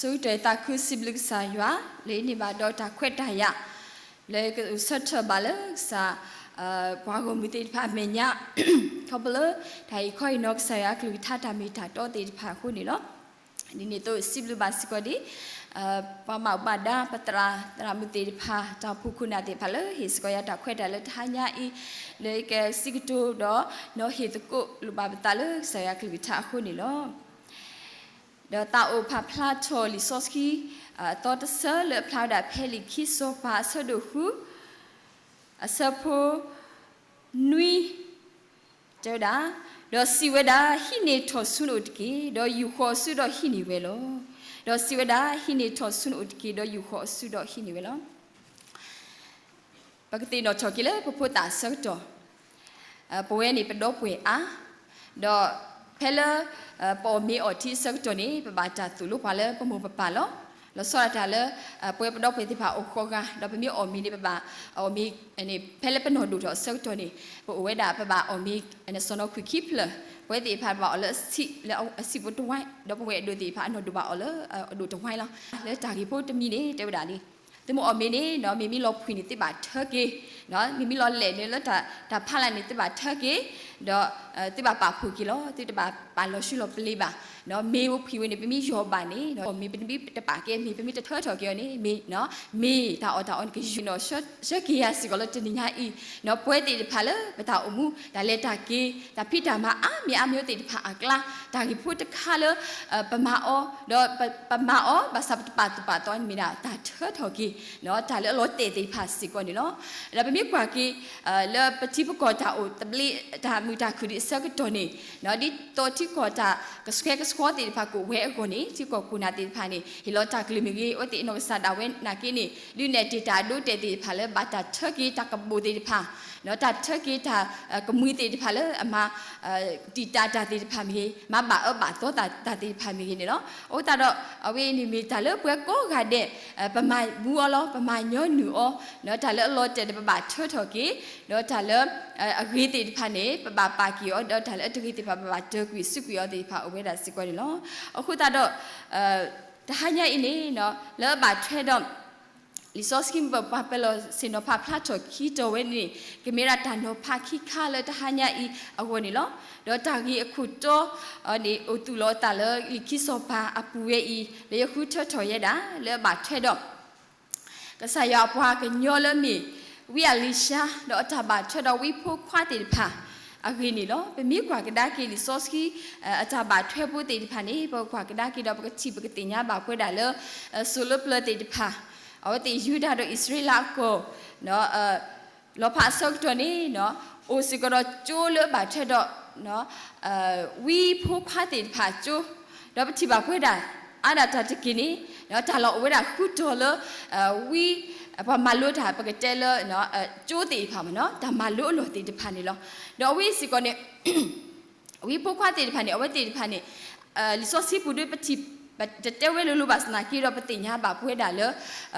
ဆိကတၢၢ်သးခုစံးဘျုးကစၢ်ယွၤ လၢအန့ၢ်ဘၣ်ဒီးတၢ်ခွဲးတၢ်ယာ် လၢကအိၣ်ဆၢထၢၣ်ဘၣ်လၢကစၢ် ပှၤဂီၢ်မုၢ်သ့ၣ်တဖၣ်အမဲာ်ညါ ခီဖျိလၢ တၢ်အံၤခီအံၤနီၤ ကစၢ်ယွၤအကလုၢ်ကထါတၢ်မ့ၢ်တၢ်တီသ့ၣ်တဖၣ်အဃိန့ၣ်လီၤ. ဒ်န့ၣ်အသိးစံးဘျုးဘၣ်စ့ၢ်ကီးဒ် ပှၤမၤဘၣ်ဒါ ပသရၣ်သရၣ်မုၣ်သ့ၣ်တဖၣ် တၢ်အိၣ်ဖှိၣ်ခိၣ်နၢ်သ့ၣ်တဖၣ်လၢဟ့ၣ်စ့ၢ်ကီးယၤတၢ်ခွဲးတၢ်ယာ်လၢတဟါညါအံၤ လၢယကစံးကတိၤဒီး နီၤဟ့ၣ်သကိးလိာ်ဘၣ်ပသးလၢကစၢ်ယွၤအကလုၢ်ကထါအဃိန့ၣ်လီၤ. ဒီးသးအိၣ်ဖးဖျါထီၣ်လံာ်စီဆှံ အသီတဆၢလၢအဖျါဝဲဒၣ်ဖဲလံာ်ခံစီၤပၤအဆၢဒိၣ်ဃု အဆၢဖိ နွံ တဲဝဲဒၣ်, ဒီးစံးဝဲဒၣ်, ဟံးန့ၢ်ထီၣ်ဆူနအိၣ်တက့ၢ်, ဒီးယူာ်ဃီၤအစုဒီးဟံးန့ၢ်ဝဲလီၤ. ဒီးစံးဝဲဒၣ်, ဟံးန့ၢ်ထီၣ်ဆူနအိၣ်တက့ၢ်, ဒီးယူာ်ဃီၤအစုဒီးဟံးန့ၢ်ဝဲလီၤ. ပကသ့ၣ်နီၣ်ထီၣ်က့ၤလၢပဖိသၣ်အဆၢကတီၢ်, ပဝဲန့ၣ်ပဒီပုၢ်ဝဲၢ်အါ, ဒီးဖဲလၢ ပအီၣ်မ့ၤအီထံအဆၢကတီၢ်န့ၣ် ပဘၣ်တၢ်သိၣ်လိပှၤလၢပမိၢ်ပပၢ်လီၤ. လီၤဆီဒၣ်တၢ်လၢ ပဝဲပဒီပုၢ်ဝဲၢ်သ့ၣ်တဖၣ်အိၣ်ဃိးဂၤ ဒီးပမ့ၢ်အီၣ်မ့ၤန့ၣ် ပဘၣ်အီၣ်မ့ၤန့ၣ် ဖဲလၢပနီၢ်ဒိၣ်ထီၣ်အဆၢကတီၢ်န့ၣ် ပအိၣ်ဝဲဒၣ် ပဘၣ်အီၣ်မ့ၤ စီၢ်နီၤခွံၣ်ခံဖျၢၣ်, ပဝဲသ့ၣ်တဖၣ်ဘၣ်အီၣ်လၢအဆံး လၢအဆံးဖိတဝါ, ဒီးပဝဲၢ်အဒိၣ်သ့ၣ်တဖၣ်အနီၢ်ဒိၣ်ဘၣ်အီၣ်လၢအဒိၣ်တဝါလီၤ. လၢတၢ်ဂ့ၢ်ဖိတမံၤန့ၣ် တဲဝဲဒၣ်န့ၣ်, သုမ့ၢ်အီၣ်မ့ၤန့ၣ် မ့မ့ၢ်လီၤဖှံန့ၣ် သုဘၣ်ထၢက့ၤ, မ့မ့ၢ်လီၤလဲၣ်န့ၣ် လၢတၢ်ဖးလၢ်န့ၣ် သုဘၣ်ထၢက့ၤ, ဒီး သုဘၣ်ပာ်ဖှိၣ်က့ၤလီၤ. သုတဘၣ်ပာ်လီၤဆူလီၤပလ့ၤဘၣ်. မ့ၢ်ဝဲဖှံဝဲန့ၣ် ပမ့ၢ်ယီၢ်ဘၣ်န့ၣ် မ့ၢ်ပတမ့ၢ်တပာ်က့ၤ မ့ၢ်ပမ့ၢ်တထၢထီၣ်က့ၤအီၤန့ၣ် မ့ၢ် မ့ၢ်တၢ်အီၣ်တၢ်အီန့ၣ် ကယုၢ်နီၣ်ဆၢက့ၤယၤစ့ၢ်ကီးလၢတနံၤညါအံၤ, ပဝဲသ့ၣ်တဖၣ်လၢပတၢ်အိၣ်မူ တၢ်လဲၤတၢ်က့ၤ တၢ်ဖံးတၢ်မၤအါမံၤအါမံၤသ့ၣ်တဖၣ်အကျါ, တၢ်ဂ့ၢ်ဖိတခါလၢ ပမၤအီၤ ဒီးပမၤအီၤ ဘၣ်ဆၣ်ပတပာ်သူၣ်ပာ်သးန့ၣ်မ့ၢ်ဒၣ် တၢ်ထၢထီၣ်က့ၤ တၢ်လၢအလီၤတဲာ်သ့ၣ်တဖၣ်စ့ၢ်ကီးန့ၣ်လီၤ. ဒီးပမ့ၢ်ကွၢ်က့ၤ လၢပထံပကီၢ်တၢ်အိၣ်သဘျ့ တၢ်မုာ်တၢ်ခုၣ်ဒံးအဆၢကတီၢ်န့ၣ်, ဒ်သိးထံကီၢ်တၢ်ကဆှဲကဆှီသ့ၣ်တဖၣ်ကအိၣ်ဝဲအဂီၢ်န့ၣ် ထံကီၢ်ခိၣ်နၢ်သ့ၣ်တဖၣ်န့ၣ် ဟ့ၣ်လီၤတၢ်ကလုၢ်မ့ၢ်ဂ့ၤ, အဝဲသ့ၣ်အနီၢ်ကစၢ်ဒၣ်ဝဲနာ်က့န့ၣ် ဒုးနဲၣ်တ့ၢ်တၢ်အဒိအတဲာ်သ့ၣ်တဖၣ်လၢဘၣ်တၢ်ထၢက့ၤတၢ်ကဘိၣ်သ့ၣ်တဖၣ်, တၢ်ထၢက့ၤတၢ်ကမှံၤသ့ၣ်တဖၣ်လၢအမၤ တံာ်တာ်တၢ်သ့ၣ်တဖၣ်မ့ၢ်ဂ့ၤ, မၤဘၣ်အၢဘၣ်သီတၢ်သ့ၣ်တဖၣ်မ့ၢ်ဂ့ၤန့ၣ်လီၤ. အဃိသတးဒီး အဝဲအံၤန့ၣ်မ့ၢ်တၢ်လၢပှၤကိးဂၤဒဲး ပမၤမူအီၤလီၤ, ပမၤညီနုၢ်အီၤ, တၢ်လၢအလီၤတဲာ်န့ၣ် ပဘၣ်ထၢထီၣ်က့ၤ, ဒီးတၢ်လၢ အဂ့ၤသ့ၣ်တဖၣ်န့ၣ် ပဘၣ်ပာ်က့ၤအီၤ, ဒီးတၢ်လၢအတဂ့ၤသ့ၣ်တဖၣ် ပဘၣ်တၢၢ်ကွံာ်စူးကွံာ်အီၤသ့ၣ်တဖၣ်အိၣ်ဝဲဒၣ်စ့ၢ်ကီးန့ၣ်လီၤ. အဃိသတးဒီး တဟါညါအံၤန့ၣ် လၢအဘၣ်ထွဲဒီး လံာ်စီဆှံပပှၤပၢၤလီၢ်ဆ့ၣ်နီၤဖးဖျါထီၣ်ခံတီၤဝဲန့ၣ် ကမ့ၢ်ဒၣ်တၢ်နီၤဖးခံခါလၢတဟါညါအံၤအဂီၢ်န့ၣ်လီၤ. ဒီးတၢ်ဂ့ၢ်အခိၣ်တီန့ၣ် အိၣ်သူၣ်လီၤအသးလၢလံာ်ခံစီၤပၤအပူၤဝဲအံၤ လၢယဃုထၢထီၣ်ယဲဒၣ် လၢအဘၣ်ထွဲဒီး ကစၢ်ယွၤအပှၤကညီလၢမ့ၢ် ဝံအလံၤၡါ ဒီးအတၢ်ဘၣ်ထွဲဒီးဝံဖိခွါသ့ၣ်တဖၣ်အဂ့ၢ်န့ၣ်လီၤ. ပမ့ၢ်ကွၢ်ကဒါက့ၤလံာ်စီဆှံ အတၢ်ဘၣ်ထွဲဖိသ့ၣ်တဖၣ်န့ၣ် ပကွၢ်ကဒါက့ၤဒီးပကထံၣ်ပကသ့ၣ်ညါဘၣ်ပဝဲဒၣ်လၢ စိၤလၢပျၢၤသ့ၣ်တဖၣ် အဝဲသ့ၣ်ယူဒၤဒီးအံၣ်စရ့လးအကီၢ် လီၤဖးအဆၢကတီၢ်န့ၣ် အိၣ်စ့ၢ်ကီးဒီးကၠိလၢအဘၣ်ထွဲဒီး ဝံဖိခွါသ့ၣ်တဖၣ်အကၠိ, ဒီးပထံၣ်ဘၣ်ပဝဲဒၣ် အါဒၣ်တၢ်တက့ၢ်န့ၣ် တၢ်လီၢ်အိၣ်ဝဲဒၣ်ဃုတီၤလၢ ဝံ ပှၤမၤလိတၢ် ပကတဲလၢ ကၠိသ့ၣ်တဖၣ်မ့ၢ်နီၤ တၢ်မၤလိအလီၢ်သ့ၣ်တဖၣ်န့ၣ်လီၤ. ဒီးအဝဲစ့ၢ်ကီးန့ၣ် ဝံဖိခွါသ့ၣ်တဖၣ်န့ၣ် အဝဲသ့ၣ်တဖၣ်န့ၣ် လံာ်စီဆှံပူၤဒီးပထံၣ် တတဲဝဲလိၤလိၤဘၣ်ဆၣ်သနာ်က့ဒီး ပသ့ၣ်ညါဘၣ်ပဝဲဒၣ်လၢ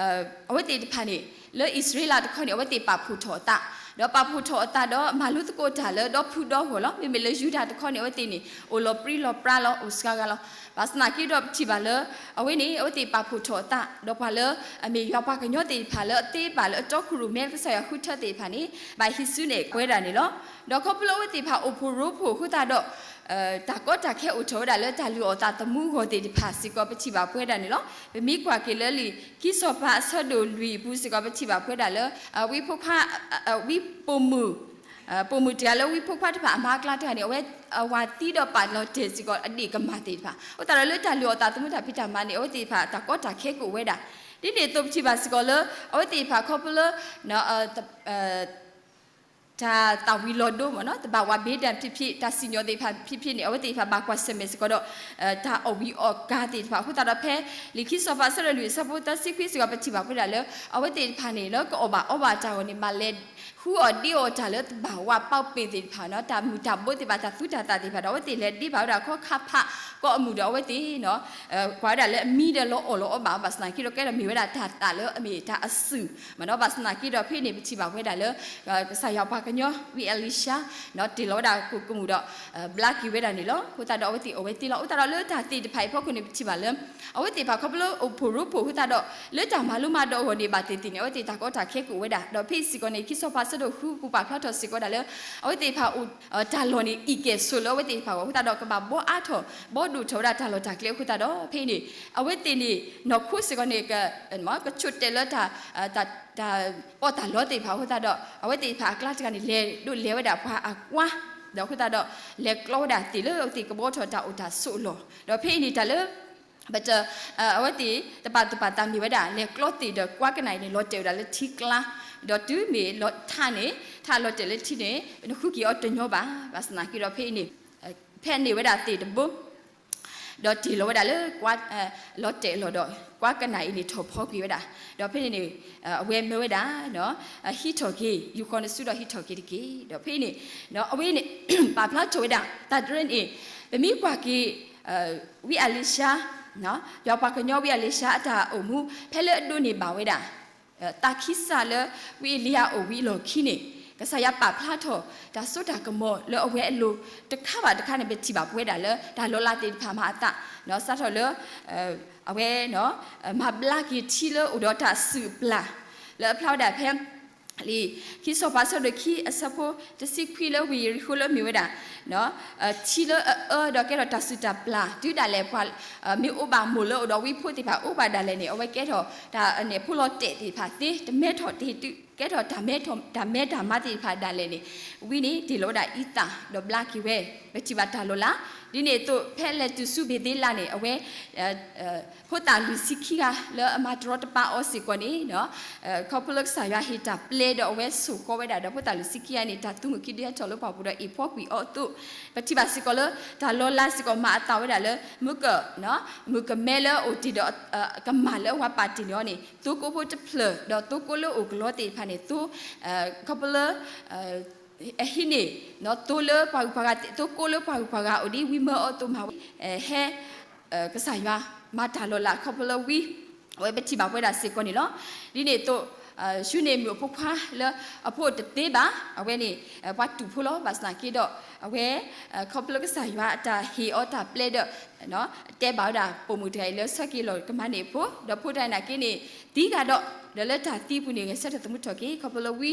အဝဲသ့ၣ်တဖၣ်န့ၣ် လၢအံၣ်စရ့လးတခီန့ၣ် အဝဲသ့ၣ်ပာ်ဖှိၣ်ထီၣ်အသး, ဒီးပာ်ဖှိၣ်ထီၣ်အသးဒီးမၤလိသကိးတၢ်လၢဒီဖုဒီဂီၢ်လီၤ. မ့မ့ၢ်လၢယူဒၤတခီန့ၣ် အဝဲသ့ၣ်န့ၣ် အိၣ်လီၤပြံလီၤပြါလီၤ အိၣ်စှၤဂၤလီၤ. ဘၣ်ဆၣ်သနာ်က့ဒီးပထံၣ်ဘၣ်လၢ အဝဲန့ၣ် အဝဲသ့ၣ်ပာ်ဖှိၣ်ထီၣ်အသး ဒီးပှၤလၢအမ့ၢ်ယွၤပှၤကညီသ့ၣ်တဖၣ်လၢအသ့ဘၣ်လၢအတီခိၣ်ရိၣ်မဲ ကစၢ်ယွၤဃုထၢသ့ၣ်တဖၣ်န့ၣ် ဘၣ်ဟံးစုနဲၣ်ပဝဲဒၣ်န့ၣ်လီၤ. ဒီးခီဖျိလၢအဝဲသ့ၣ်တဖၣ်အိၣ်ဖှိၣ်ရိဖှိၣ်အဃိသတးဒီး တၢ်ကီတၢ်ခဲအိၣ်ထီၣ်ဝဲဒၣ်လၢတၢ်လုၢ်အီၣ်သးသမူအဂီၢ်သ့ၣ်တဖၣ်စ့ၢ်ကီး ပထံၣ်ဘၣ်ပဝဲဒၣ်န့ၣ်လီၤ. ပမ့ၢ်ကွၢ်က့ၤလၢလံာ်ခံစီၤပၤအဆၢဒိၣ်လွံၢ်အပူၤစ့ၢ်ကီး ပထံၣ်ဘၣ်ပဝဲဒၣ်လၢ ဝံဖိခွါ ဝံပိာ်မုၣ် ပိာ်မုၣ်တဂၤလၢဝံဖိခွါတဖၣ်အမါအကျါတဂၤန့ၣ် အဝဲအဝၤသံဒီးပာ်လီၤတဲာ်စ့ၢ်ကီးအဒ့ၣ်ကမၢ်သ့ၣ်တဖၣ် အဃိသတးဒီးလၢတၢ်လုၢ်အီၣ်သးသမူတၢ်ဖံးတၢ်မၤန့ၣ် အဝဲသ့ၣ်တဖၣ်တၢ်ကီတၢ်ခဲကအိၣ်ဝဲဒၣ်. ဒ်န့ၣ်အသိးပထံၣ်ဘၣ်စ့ၢ်ကီးလၢ အဝဲသ့ၣ်တဖၣ်ခီဖျိလၢ တၢ်သၣ်ဝံၤလီၤဒိမ့ၢ်နီၤ သဘာဝ ဘ့ဒၣ် ဖြစ်ဖြစ် တၢ်စံၣ်ညီၣ်သ့ၣ်တဖၣ် ဖြစ်ဖြစ်န့ၣ် အဝဲသ့ၣ်တဖၣ်ဘၣ်ကွၢ်ဆၢၣ်မဲာ်စ့ၢ်ကီးဒီး တၢ်အီၣ်ဝံၤအီၣ်ကၤသ့ၣ်တဖၣ် အဃိသတးဒီးဖဲ လံာ်ခံစီၤပၤအဆၢဒိၣ်လွံၢ်အဆၢဖိသၢဆံခွံစ့ၢ်ကီး ပထံၣ်ဘၣ်ပဝဲဒၣ်လၢ အဝဲသ့ၣ်တဖၣ်န့ၣ် လၢကအီၣ်ဘၣ်အီဘၣ်တၢ်ဂီၤန့ၣ် ဘၣ်လဲၤ ဃုအီၣ်ဒ့အီၣ်တၢ်လၢတဘၣ်ဝးပာ်ပ့ၤသ့ၣ်တဖၣ်နီၤ, တၢ်မုၢ်တၢ်ဘိသ့ၣ်တဖၣ် တၢ်သူတၢ်သၣ်သ့ၣ်တဖၣ်ဒီး အဝဲသ့ၣ်လဲၤဒ့ဘၣ်ဝဲဒၣ်ခီခါဖးကီၢ်အမုၢ်ဒီး အဝဲသ့ၣ်နီၤ ကွၢ်ဝဲဒၣ်လၢအမံဒီးလီၤအီၣ်လီၤအီဘၣ်, ဘၣ်ဆၣ်သနာ်က့ဒီး ကဲထီၣ်မ့ၢ်ဝဲဒၣ်တၢ်သၣ်လၢအမ့ၢ်တၢ်အစုၣ်မးနီၤ. ဘၣ်ဆၣ်သနာ်က့ဒီး ဖဲန့ၣ် ပထံၣ်ဘၣ်ဝဲဒၣ်လၢ ကစၢ်ယွၤပှၤကညီ ဝံအလံၤၡါ တ့ၢ်လီၤဝဲဒၣ်ကိၣ်ကမူၣ်ဒီး ဘျါက့ၤဝဲဒၣ်န့ၣ်လီၤ. အဃိသတးဒီး အဝဲသ့ၣ်အီၣ်ဝဲသ့လီၤ. အဃိသတးဒီး လၢတၢ်သ့ၣ်တဖၣ်အံၤအဖီခိၣ်န့ၣ် ပထံၣ်ဘၣ်လၢ အဝဲသ့ၣ်တဖၣ်ခီဖျိလၢအိၣ်ဖှိၣ်ရိဖှိၣ်အဃိသတးဒီး လၢတၢ်မၤလိမၤဒိးအဂီၢ်န့ၣ် ဘၣ်သ့ၣ်သ့ၣ်န့ၣ် အဝဲသ့ၣ်တၢ်ကီတၢ်ခဲကအိၣ်ဝဲဒၣ်, ဒီးဖဲအံၤစ့ၢ်ကီးန့ၣ် ခံစီၤပၤဆၢဒိၣ်ဃု ပာ်ဖျါထီၣ်စ့ၢ်ကီးဝဲဒၣ်လၢ အဝဲသ့ၣ်တဖၣ်အိၣ် တၢ်လီၢ်န့ၣ် အံၣ်ကဲၣ်ဆိးလၢအဝဲသ့ၣ်တဖၣ်အဂီၢ်အဃိသတးဒီး ကဘၣ်ဘှီအါထီၣ် ဘှီဒိၣ်ထီၣ်ဝဲဒၣ်တၢ်လီၢ်တၢ်ကျဲအဃိသတးဒီး ဖဲအံၤန့ၣ် အဝဲသ့ၣ်န့ၣ် နီၢ်ခိစ့ၢ်ကီးန့ၣ် က ကဆိၣ်တဲာ်လၢ တၢ် တၢ်ပီးတၢ်လီသ့ၣ်တဖၣ်အဃိသတးဒီး အဝဲသ့ၣ်တဖၣ်အကျါတဂၤန့ၣ် လဲၤဒိးလဲၤဝဲဒၣ်ပှၤအကွါ, ဒီးအဃိသတးဒီး လဲၤကျီဝဲဒၣ်သ့ၣ်လၢအဝဲသ့ၣ်ကဘှီထီၣ်တၢ်အိၣ်တၢ်ဆိးအလီၢ်, ဒီးဖဲအံၤန့ၣ်တၢ်လၢ ပတ အဝဲသ့ၣ်တပာ်သူၣ်ပာ်သးမ့ၢ်ဝဲဒၣ် လဲၤကျီသ့ၣ်ဒီးကွါကနၣ်အံၤန့ၣ် လီၤတဲာ်ဝဲဒၣ်လၢထံကျါ, ဒီးတုၤမ့ၢ်လီၤထးန့ၣ် ထးလီၤတဲာ်လၢထံန့ၣ် နဃုက့ၤအီၤတညီဘၣ်, ဘၣ်ဆၣ်သနာ်က့ဒီးဖဲအံၤန့ၣ် ဖဲန့ၢ်ဝဲဒၣ်သ့ၣ်တဘိ ဒီးတ့ၢ်လီၤဝဲဒၣ်လၢ လီၤတဲာ်အလီၢ်ဒီး ကွါကနၣ်အံၤန့ၣ်ထီၣ်ဖီကွံာ်ဝဲဒၣ်, ဒီးဖဲန့ၣ်န့ၣ် အဝဲမၢဝဲဒၣ် ဟံးထီၣ်က့ၤ ယူာ်ဃီၤနစုဒီးဟံးထီၣ်က့ၤတက့ၢ်. ဒီးဖဲအံၤန့ၣ် အဝဲန့ၣ် ပာ်ဖျါထီၣ်ဝဲဒၣ် တၢ်တရၢန့ၣ် ပမ့ၢ်ကွၢ်က့ၤ ဝံအလံၤၡါ ယွၤပှၤကညီဝံအလံၤၡါအတၢ်အိၣ်မူ ဖဲလၢအဒိးန့ၢ်ဘၣ်ဝဲဒၣ် သးခံစးလၢ ဝံအ့လံယၤအိၣ်ဝံၤအလီၢ်ခံန့ၣ် ကစၢ်ယွၤပာ်ဖျါထီၣ် တၢ်စိတၢ်ကမီၤလၢအဝဲအလိၤ တခါဘၣ်တခါန့ၣ် ပထံၣ်ဘၣ်ပဝဲဒၣ်လၢ တၢ်လီၤလးသ့ၣ်တဖၣ်မၤအသး စးထီၣ်လၢ အဝဲ မၤဘျါက့ၤထံလၢအိၣ်ဒီးတၢ်စုၣ်အပျၢ် လၢအဖျါဝဲဒၣ်ဖဲ လံာ်ခံစီၤပၤဆၢဒိၣ်ခံအဆၢဖိတဆံခွံလၢဝ့ၢ်ယရံၣ်ဃိၣ်လၢမ့ၢ်ဝဲဒၣ် ထံလၢအအၢဒီးကဲထီၣ်တၢ်စုၣ်တၢ်ပျၢ် တုၤဒၣ်လဲာ်ပှၤ မ့ၢ်အိၣ်ဘၣ်မိၢ်လၢအိၣ်ဒီးဝံဖိသ့ၣ်တဖၣ်အိၣ်ဘၣ်ဒၣ်လဲာ်န့ၣ် အဝဲကဲထီၣ်တၢ်န့ၣ်ဖိလီၤတဲာ်သ့ၣ်တဖၣ်သ့ တမဲထီၣ်တဟ့ၣ်တုၤ ကဲထီၣ် တၢ်မဲတၢ်မၤသ့ၣ်တဖၣ်ဒၣ်လဲာ်န့ၣ် ဝံန့ၣ်တ့ၢ်လီၤဝဲဒၣ်အံသၣ်ဒီးဘျါက့ၤဝဲ ပထံၣ်ဘၣ်တၢ်လီၤလး ဒ်န့ၣ်အသိးဖဲလဲၤတုၤဆူဘ့ၤသ့လးန့ၣ် အဝဲ ဖိသၣ်လွံၢ်ဆံခံဂၤလၢအမၤတရီတပါအီၤစ့ၢ်ကီးန့ၣ် ခီဖျိလၢကစၢ်ယွၤဟ့ၣ်တၢ်ပျဲဒီးအဝဲဆိၣ်ဃီဝဲဒၣ်ဒီးဖိသၣ်လွံၢ်ဆံခံဂၤန့ၣ် တၢ်သူမုၣ်ခံဒုးဟဲထီၣ်လၢပှၢ်ပူၤဒီးအ့ၣ်ဖှီကွံာ်အီၤအသိး ပထံၣ်ဘၣ်စ့ၢ်ကီးလၢ တၢ်လီၤလးစ့ၢ်ကီးမၤအသးဝဲဒၣ်လၢ မုၢ်က မုၣ်ကမဲလၢအအိၣ်တ့ၢ်ဒီး ကမၢ်လၢအဝၤပာ်တ့ၢ်န့ၢ်အီၤန့ၣ် သိကိးဖိတဖျၢၣ် ဒီးသိကိးလၢအိၣ်ကလီသ့ၣ်တဖၣ်န့ၣ် သိ ခီဖျိလၢ အဟံးန့ၢ် သိလၢပှၤဂုၤပှၤဂၤ သိကိးလၢပှၤဂုၤပှၤဂၤအိၣ်ဒ်ဝံမၢအီၤအသိးမၤဝဲ ဟဲ ကစၢ်ယွၤမၤတၢ်လီၤလးခီဖျိလၢဝံ အဝဲပထံၣ်ဘၣ်ပဝဲဒၣ်စ့ၢ်ကီးန့ၣ်လီၤ. ဒ်န့ၣ်အသိး ၡူနံၤမုၣ်အဖိခွါလၢအဖိတသ့ဘၣ် အဝဲန့ၣ် ပှၤတူၢ်ဖိလီၤ. ဘၣ်ဆၣ်သနာ်က့ဒီး အဝဲ ခီဖျိကစၢ်ယွၤအတၢ်ဟ့ၣ်အီၤတၢ်ပျဲဒီး တဲဘၣ်ဝဲဒၣ်ပိာ်မုၣ်တဂၤအံၤလၢဆၢက့ၤလီၤကမၤန့ၢ်အဖိ ဒီးဖိတဂၤနာ်က့န့ၣ် သံဂၤဒီး ဒီးလၢတၢ်သံအပူၤန့ၣ် ဂဲၤဆၢထၢၣ်သမူထီၣ်က့ၤ ခီဖျိလၢဝံ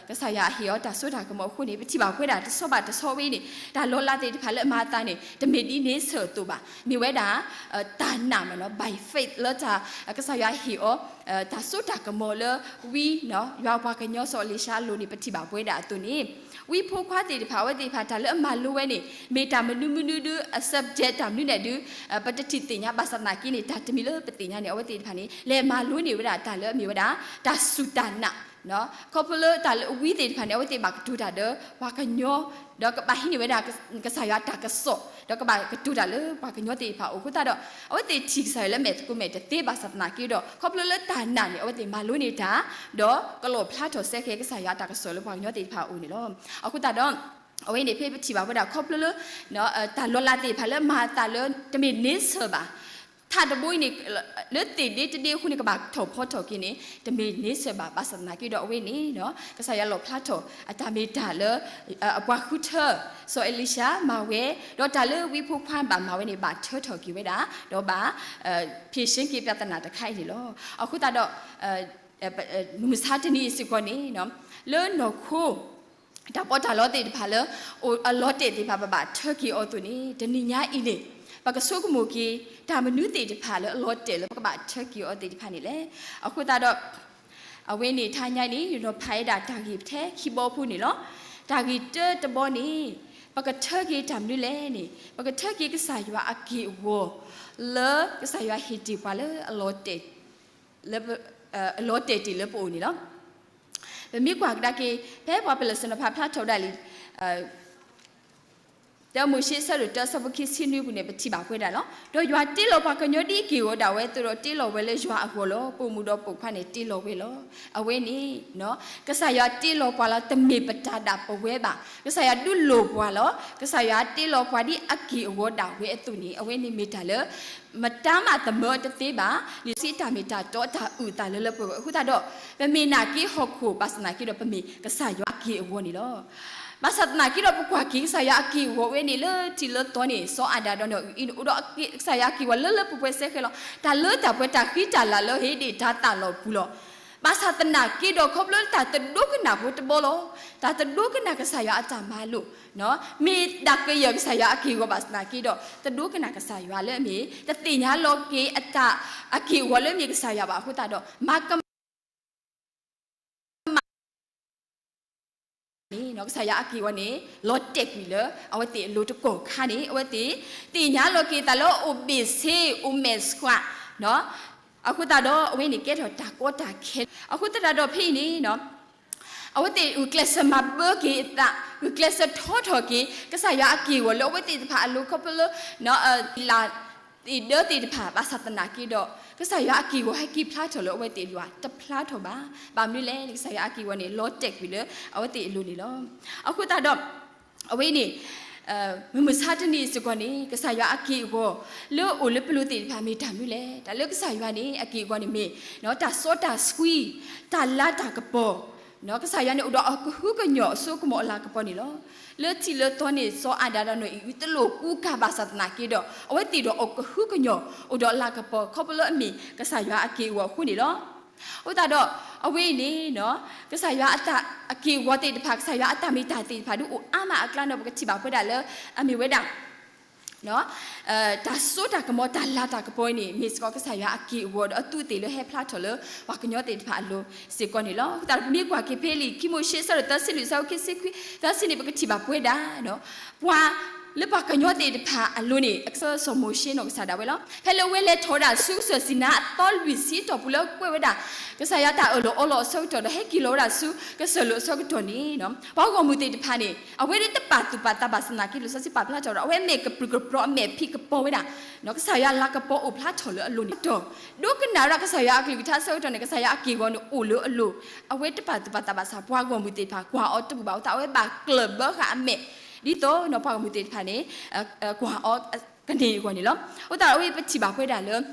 ကစၢ်ယွၤဟ့ၣ်အီၤတၢ်စိတၢ်ကမီၤအဃိန့ၣ် ပထံၣ်ဘၣ်ပဝဲဒၣ်တဆီဘၣ်တဆီဝဲအံၤန့ၣ် တၢ်လီၤလးသ့ၣ်တဖၣ်လၢအမၤအသးန့ၣ် တမ့ၢ်ဒ်န့ဆၢၣ်အသိးဘၣ်. မ့ၢ်ဝဲဒၣ် တၢ်နာ်မးနီၤ by faith လၢတၢ် ကစၢ်ယွၤဟ့ၣ်အီၤ တၢ်စိတၢ်ကမီၤလၢဝံ ယွၤပှၤကညီစီၤအ့လံၡါအလိၤန့ၣ် ပထံၣ်ဘၣ်ပဝဲဒၣ်အသိးန့ၣ် ဝံဖိခွါသ့ၣ်တဖၣ် အဝဲသ့ၣ်တဖၣ်တၢ်လၢအမၤလိဝဲန့ၣ် မ့ၢ်တၢ်မနုၤမနုၤဒု အ subject တၢ်မနုၤန့ၣ်ဒု ပတထံၣ်သ့ၣ်ညါ ဘၣ်ဆၣ်သနာ်က့န့ၣ် တၢ်တမံၤလၢပသ့ၣ်ညါန့ၣ် အဝဲသ့ၣ်တဖၣ်န့ၣ် လဲၤမၤလိန့ၢ်ဝဲဒၣ်တၢ်လၢအမ့ၢ်ဝဲဒၣ် တၢ်စူၢ်တၢ်နာ် ခီဖျိလၢတၢ်လၢအဝံသ့ၣ်တဖၣ်န့ၣ် အဝဲသ့ၣ်ဘၣ်ကတိၤတၢ်ဒီးပှၤကညီ ဒီးကဘၣ်ဟံးန့ၢ်ဝဲဒၣ် ကစၢ်ယွၤတၢ်ကစီၣ် ဒီးကဘၣ်ကတိၤတၢ်လၢပှၤကညီသ့ၣ်တဖၣ်အအိၣ်အဃိသတးဒီး အဝဲသ့ၣ်ထံၣ်ကစၢ်ယွၤလၢမဲာ်သကိးမဲာ်တသ့ဘၣ်ဆၣ်သနာ်က့ဒီး ခီဖျိလၢတၢ်နာ်န့ၣ် အဝဲသ့ၣ်မၤလိန့ၢ်တၢ် ဒီးကလီၣ်ဖျါထီၣ်စဲဃဲကစၢ်ယွၤတၢ်ကစီၣ်လၢပှၤကညီသ့ၣ်တဖၣ်အအိၣ်န့ၣ်လီၤ. အဃိသတးဒီး အဝဲန့ၣ်ဖဲပထံၣ်ဘၣ်ဝဲဒၣ်ခီဖျိလၢ တၢ်လီၤလးသ့ၣ်တဖၣ်လၢမၤအသးလၢတမ့ၢ်န့ဆၢၣ်ဘၣ် ထးတဘိအံၤန့ၣ် လၢသ့ၣ်ဒ့တဒ့အဃိန့ၣ် ကဘၣ်ထီၣ်ဖီထီၣ်က့ၤန့ၣ် တမ့ၢ်န့ဆၢၣ်ဘၣ် ဘၣ်ဆၣ်သနာ်က့ဒီးအဝဲန့ၣ် ကစၢ်ယွၤလီၣ်ဖျါထီၣ် အတၢ်မ့ၢ်တၢ်လၢ အပှၤဃုထၢ စီၤအ့လံၡါမၤဝဲ ဒီးတၢ်လၢဝံဖိခွါဘၣ်မၤဝဲန့ၣ် ဘၣ်ထၢထီၣ်က့ၤဝဲဒၣ် ဒီးဘၣ် ဖြေရှင်းက့ၤပြဿနာတခါအံၤန့ၣ်လီၤ. အဃိသတးဒီး မုၢ်မဆါတနံၤအံၤစ့ၢ်ကီးန့ၣ် လၢနီၢ်ခိ တၢ်ပီးတၢ်လီသ့ၣ်တဖၣ်လၢ အလီၤတဲာ်သ့ၣ်တဖၣ် ပဘၣ်ထၢက့ၤအီၤအသိးန့ၣ် တနံၤညါအံၤန့ၣ် ပကဆိကမိၣ်က့ၤ တၢ်မနုၤသ့ၣ်တဖၣ်လၢအလီၤတဲာ်လၢပကဘၣ်ထၢက့ၤအီၤသ့ၣ်တဖၣ်န့ၣ်လဲၣ်. အဃိသတးဒီး အဝဲန့ၣ် တဟါညါအံၤန့ၣ် ယနီၤဖးဝဲဒၣ်တၢ်ဂ့ၢ်ထဲခံဘီဖိန့ၣ်လီၤ. တၢ်ဂ့ၢ်တၢတဘီန့ၣ် ပကထၢက့ၤတၢ်မနုၤလဲၣ်န့ၣ် ပကထၢက့ၤကစၢ်ယွၤအက့ၢ်အဂီၤ လၢကစၢ်ယွၤဟ့ၣ်တ့ၢ်ပှၤလၢ လီၤတဲာ်တ့ၢ်လၢပအိၣ်န့ၣ်လီၤ. ပမ့ၢ်ကွၢ်ကဒါက့ၤ ဖဲပှၤပလၢၢ်စီၤနီၤဖးဖျါထီၣ်ဝဲဒၣ်လံ တၢမိၤၡ့ဆၢဒိၣ်တၢ ဆၢဖိခံဆံနွံပူၤန့ၣ် ပထံၣ်ဘၣ်ပဝဲဒၣ်လီၤ. ဒီးယွၤတ့လီၤပှၤကညီဒ်အက့ၢ်အဂီၤဒၣ်ဝဲအသိးဒီး တ့လီၤဝဲလၢယွၤအဂီၢ်လီၤ. ပိာ်မုၣ်ဒီးပိာ်ခွါန့ၣ်တ့လီၤဝဲလီၤ. အဝဲန့ၣ် ကစၢ်ယွၤတ့လီၤပှၤလီၤ, တမ့ၢ်ပတၢ်ဒၣ်ပဝဲဘၣ်. ကစၢ်ယွၤဒုးလိၣ်ပှၤလီၤ. ကစၢ်ယွၤတ့လီၤပှၤဒ်အက့ၢ်အဂီၤဒၣ်ဝဲအသိးန့ၣ် အဝဲန့ၣ်မ့ၢ်တၢ်လၢ မတၤမးတမၢတသ့ဘၣ်. လံာ်စီဆှံတၢ်မ့ၢ်တၢ်တီတၢ်အုၣ်အသးလၢလၢပှဲၤပှဲၤအဃိသတးဒီး ပမ့ၢ်နာ်က့ဟီၣ်ခိၣ် ဘၣ်ဆၣ်သနာ်က့ဒီး ပမ့ၢ်ကစၢ်ယွၤအက့ၢ်အဂီၤန့ၣ်လီၤ. ဘၣ်ဆၣ်သနာ်က့ဒီး ပကွၢ်က့ၤကစၢ်ယွၤအက့ၢ်အဂီၤဝဲန့ၣ် လၢထံးလၢသီန့ၣ် စီၤအၤဒၣ်ဒီးနီၢ်အံၣ်န့ၣ် အိၣ်ဒီးကစၢ်ယွၤအက့ၢ်အဂီၤလၢလၢပှဲၤပှဲၤစဲဃဲလီၤ. တၢ်လၢတၢ်ပှဲၤ တၢ်ဃံတၢ်လၤလၢဟ့ၣ်ဒံးတၤသၣ်လီၢ်ပူၤလီၤ. ဘၣ်ဆၣ်သနာ်က့ဒီး ခီဖျိလၢတၢ်တဒိကနၣ်ဖိတဘီလီၤ. တၢ်တဒိကနၣ်ကစၢ်ယွၤအတၢ်မၤလိာ် မ့ၢ်ဒၣ်ကယၢၢ်ကစၢ်ယွၤအက့ၢ်အဂီၤဘၣ်ဆၣ်သနာ်က့ဒီး တဒိကနၣ်ကစၢ်ယွၤလၢအမ့ၢ် တသ့ၣ်ညါလီၤက့ၤအတၢ်အက့ၢ်အဂီၤလၢအမ့ၢ်ကစၢ်ယွၤဘၣ်အဃိသတးဒီး မၤကမၣ် န့ၣ် ကစၢ်ယွၤအက့ၢ်အဂီၤန့ၣ် လီၤတဲာ်ကွံာ်လၢ အဝဲသ့ၣ်အလိၤတကီၢ်ခါန့ၣ် အဝဲသ့ၣ် သ့ၣ်ညါလီၤက့ၤသးလၢအိၣ်ဘ့ၣ်ဆ့ အိၣ်မဲာ်ဆှး အဃိသတးဒီး အဝဲန့ၣ်ကဲထီၣ်တၢ်ကီတၢ်ခဲ အဃိသတးဒီးဖဲအံၤန့ၣ် အဝဲသ့ၣ်ဂုာ်ကျဲးစၢးမၤဘၢက့ၤအသး ဂုာ်ကျဲးစၢးထီထီၣ်က့ၤ ကစၢ်ယွၤအက့ၢ်အဂီၤလၢအဝဲသ့ၣ်တဖၣ်အလိၤ ခီဖျိလၢ လၢ သ့ၣ်ဒၢသ့ၣ်တဖၣ် ဘၣ်ဆၣ်သနာ်က့ဒီး ကစၢ်ယွၤအက့ၢ်အဂီၤဟဲက့ၤဖျါထီၣ်လၢအဝဲသ့ၣ်အလိၤဧါ တဖျါထီၣ်ဘၣ်. ဘၣ်မနုၤလဲၣ်န့ၣ် ကစၢ်ယွၤအက့ၢ်အဂီၤန့ၣ် လီၤတဲာ်ကွံာ်လၢအဝဲသ့ၣ်အလိၤန့ၣ်လီၤ. အဃိသတးဒီး အဝဲန့ၣ် မုၢ်မဆါတနံၤစ့ၢ်ကီးန့ၣ် ကစၢ်ယွၤအက့ၢ်အဂီၤ လၢအအိၣ်လၢပလိၤသ့ၣ်တဖၣ်မ့ၢ်တၢ်မနုၤလဲၣ်. တၢ်လၢကစၢ်ယွၤန့ၣ် အက့ၢ်အဂီၤန့ၣ်မ့ၢ် တၢ်စီတၢ်ဆှံ တၢ်လၤတၢ်ကပီၤ ကစၢ်ယွၤန့ၣ်အိၣ်ဒီးအကဟုကညီၢ်အစိကမီၤအလၤကပီၤန့ၣ်လီၤ. လၢထံးလၢသီန့ၣ် စီၤအၤဒၣ်ဒီးနီၢ်အံၣ်အု တလိၣ်ကူကၤဘၣ်ဆၣ်သနာ်က့ဒီး အဝဲသ့ၣ်ဒီးအကဟုကညီၢ် အိၣ်ဒီးအလၤကပီၤ ခီဖျိလၢအမ့ၢ်ကစၢ်ယွၤအက့ၢ်အဂီၤအဃိန့ၣ်လီၤ. အဃိသတးဒီး အဝဲအံၤန့ၣ် ကစၢ်ယွၤအတၢ်အက့ၢ်အဂီၤသ့ၣ်တဖၣ် ကစၢ်ယွၤအတၢ်မ့ၢ်တၢ်သ့ၣ်တဖၣ် ဒုးအိၣ်အါမးအကျါန့ၣ် ပကထံၣ်ဘၣ်ပဝဲဒၣ်လၢ အမ့ၢ်ဝဲဒၣ် တၢ်စိတၢ်ကမီၤ တၢ်လၤတၢ်ကပီၤအံၤန့ၣ် မ့ၢ်စ့ၢ်ကီးကစၢ်ယွၤအက့ၢ်အဂီၤဒီးအသူးအသ့ၣ်လၢဟဲဖျါထီၣ်လၢ ပှၤကညီသ့ၣ်တဖၣ်အလိၤစ့ၢ်ကီးန့ၣ်လီၤ. အဃိသတးဒီးပမ့ၢ်ကွၢ်က့ၤဖဲလံာ်ခံမိၤၡ့ ဆၢဒိၣ်သၢဆံလွံၢ် ဆၢဖိခံဆံခွံ သၢဆံန့ၣ် ပကထံၣ်ဘၣ်ပဝဲဒၣ် ပှၤလၢပှၤကညီသ့ၣ်တဖၣ်အလိၤန့ၣ် အကစၢ်စီၤမိၤၡ့နီၢ်ကစၢ်ဒၣ်ဝဲလီၤ. ဖဲလၢအဝဲလဲၤထီၣ်ဝဲဒၣ်ဆူကစၢၢ်စံၤနါအသီလွံၢ်ဆံတီၢ်ပူၤလၢကွဲးဝဲဒၣ် ကစၢ်ယွၤတၢ်အၢၣ်လီၤအီလီၤအဆၢကတီၢ်ဒီး ဟဲက့ၤလီၤဝဲဒၣ်ဆူကစၢၢ်လိၤအဆၢကတီၢ်န့ၣ် ပှၤဂီၢ်မုၢ်သ့ၣ်တဖၣ်န့ၣ် အဝဲဒၣ်တပာ်သူၣ်ပာ်သးဘၣ်ဆၣ်သနာ်က့ လံာ်စီဆှံပာ်ဖျါထီၣ်ဒီး အဝဲမဲာ်ကပြုၢ်ကပြီၤ အမဲာ်ဖံးကပီၤဝဲဒၣ် ကစၢ်ယွၤလၤကပီၤအိၣ်ဖျါထီၣ်လၢအလိၤန့ၣ် ဒီး ဒိကနၣ်ဝဲဒၣ်ကစၢ်ယွၤအကလုၢ်ကထါအဆၢကတီၢ်န့ၣ် ကစၢ်ယွၤအက့ၢ်အဂီၤန့ၣ်အိၣ်လၢအလိၤ အဝဲတပာ်သူၣ်ပာ်သးဘၣ်ဆၣ် ပှၤဂီၢ်မုၢ်သ့ၣ်တဖၣ် ကွၢ်အီၤတဘူၣ်ဘၣ်အဃိသတး အဝဲဘၣ်ကျၢၢ်ဘၢဃာ်အမဲာ် ဒ်သိးပှၤဂီၢ်မုၢ်သ့ၣ်တဖၣ်န့ၣ် ကွၢ်အီၤကန့ၢ်အဂီၢ်န့ၣ်လီၤ. အဃိသတးဒီးအဝဲပထံၣ်ဘၣ်ပဝဲဒၣ်လၢ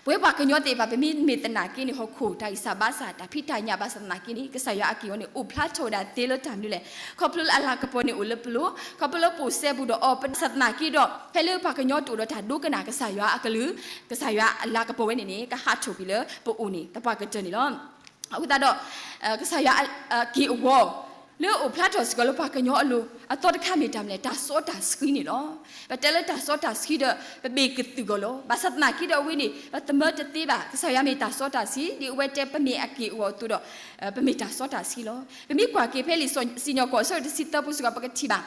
ပဝဲပှၤကညီသ့ၣ်တဖၣ် ပမ့မ့ၢ်သနာ်က့န့ၣ် ဟီၣ်ခိၣ်တၢ်ဂံၢ်စၢ်ဘါစၢ် တၢ်ဖံးတၢ်ညၣ်ဘၣ်ဆၣ်သနာ်က့န့ၣ် ကစၢ်ယွၤအက့ၢ်အဂီၤန့ၣ် အိၣ်ဖျါထီၣ်ဝဲဒၣ်သ့လၢတၢ်မနုၤလဲၣ်. ခီဖျိလၢအလၤကပီၤန့ၣ်အိၣ်လၢပလိၤ ခီဖျိလၢပိာ်စဲဘူးဒီးအီၤ ပဆၣ်သနာ်က့ဒီး ဖဲလၢပှၤကညီတအိၣ်ဒီးတၢ်ဒိကနၣ်ကစၢ်ယွၤအကလုၢ် ကစၢ်ယွၤအလၤကပီၤဝဲန့ၣ်န့ၣ် ကဟးထီၣ်ကွံာ်လၢပအိၣ်န့ၣ် သပှၢ်ကတၢၢ်န့ၣ်လီၤ. အဃိသတးဒီး ကစၢ်ယွၤအက့ၢ်အဂီၤ လၢအအိၣ်ဖျါထီၣ်စ့ၢ်ကီးလၢပှၤကညီအလိၤ အသီတခါမ့ၢ်တၢ်မနုၤလဲၣ် တၢ်စီတၢ်ဆှံန့ၣ်လီၤ. ပတဲလၢတၢ်စီတၢ်ဆှံဒီး ပဘ့ၣ်ကသုၣ်ဂီၢ်လီၤ. ဘၣ်ဆၣ်သနာ်က့ဒီးအဝဲန့ၣ် ပသမၢတသ့ဘၣ် ကစၢ်ယွၤမ့ၢ်တၢ်စီတၢ်ဆှံ ဒ်အဝဲတဲပမ့ၢ်အက့ၢ်အဂီၤအသိးဒီး ပမ့ၢ်တၢ်စီတၢ်ဆှံလီၤ. ပမ့ၢ်ကွၢ်က့ၤဖဲလံာ်စံၣ်ညီၣ်ကွီၢ် အဆၢဒိၣ်တဆံသၢပူၤစ့ၢ်ကီး ပကထံၣ်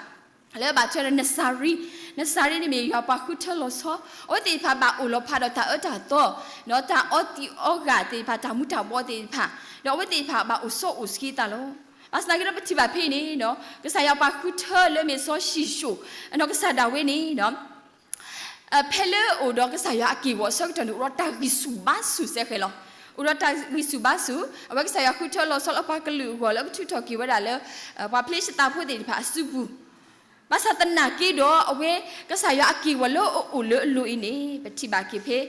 ဘၣ် လၢဘၣ်ထွဲဒီး နစၤရံ နစၤရံန့ၣ်မ့ၢ်ယွၤပှၤဃုထၢလီၤဆီ အဝဲသ့ၣ်တဖၣ်ဘၣ်အိၣ်လီၤဖးဒီးတၢ်အၢတၢ်သီ ဒီးတၢ်အီသံးအီဂာ်သ့ၣ်တဖၣ် တၢ်မူၤတၢ်ဘှီးသ့ၣ်တဖၣ် ဒီးအဝဲသ့ၣ်တဖၣ်ဘၣ်အိၣ်စီအိၣ်ဆှံသးလီၤ. ဘၣ်ဆၣ်သနာ်က့ဒီးပထံၣ်ဘၣ်ဖဲအံၤန့ၣ် ကစၢ်ယွၤပှၤဃုထၢလၢအမ့ၢ်စီၤၡံၣ်ၡိၣ် အနီၢ်ကစၢ်ဒၣ်ဝဲန့ၣ် ဖဲလၢအအိၣ်ဒီးကစၢ်ယွၤအက့ၢ်အဂီၤအဆၢကတီၢ်န့ၣ် အိၣ်ဒီးတၢ်ဂံၢ်ဆူၣ်ဘါဆူၣ်စဲဃဲၤလီၤ. အိၣ်ဒီးတၢ်ဂံၢ်ဆူၣ်ဘါဆူၣ် အဝဲကစၢ်ယွၤဃုထၢလီၤဆီလၢပှၤကလုာ်အဂီၢ်လၢကထုးထီၣ်က့ၤဝဲဒၣ်လၢ ပှၤဖလ့ၡသးဖိသ့ၣ်တဖၣ်အစုပူၤ ဘၣ်ဆၣ်သနာ်က့ဒီး အဝဲကစၢ်ယွၤအက့ၢ်အဂီၤလၢအအိၣ်လၢအလိၤအံၤန့ၣ် ပထံၣ်ဘၣ်က့ၤဖဲ